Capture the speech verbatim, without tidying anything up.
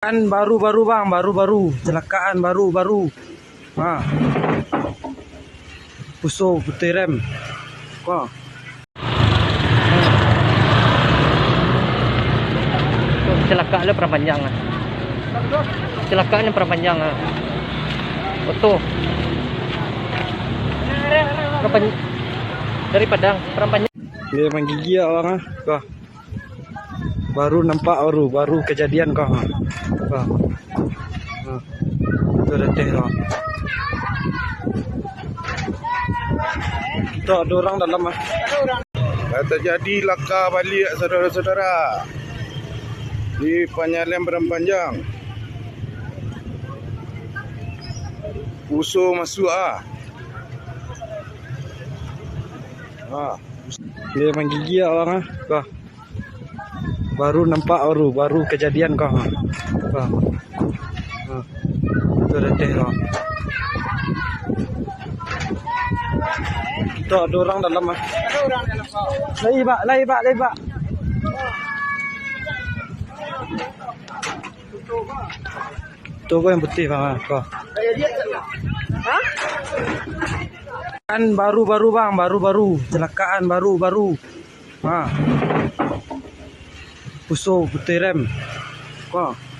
Kan baru-baru, bang, baru-baru. Celakaan baru-baru. Ha. Puso putuih rem. Ha. Kecelakaan lah Padang Panjang lah. Kecelakaan yang Padang Panjang lah. Oto. Padang Panj-, dari Padang, Padang Panjang. Dia manggigit orang ah. Wah. Baru nampak, baru, baru kejadian ko. Ha. Ha. Ha. Tu dah teh tu. Tu ado urang dalam ah. Dah tajadi laka baliak, saudara-saudara, di Panyalem Padang Panjang. Puso masuak ah. Ha. Dia manggigit orang ah. Wah. Baru nampak, baru, baru kejadian ko. Ha. Ha. Ha. Tu dah teh tu. Tu ado urang dalam ah. Lai, Pak, lai, Pak, lai, Pak. Tu ko yang putih, Pak. Ha. Kan baru-baru, bang, baru-baru. Celakaan baru-baru. Ha. Puso putuih rem. Ha.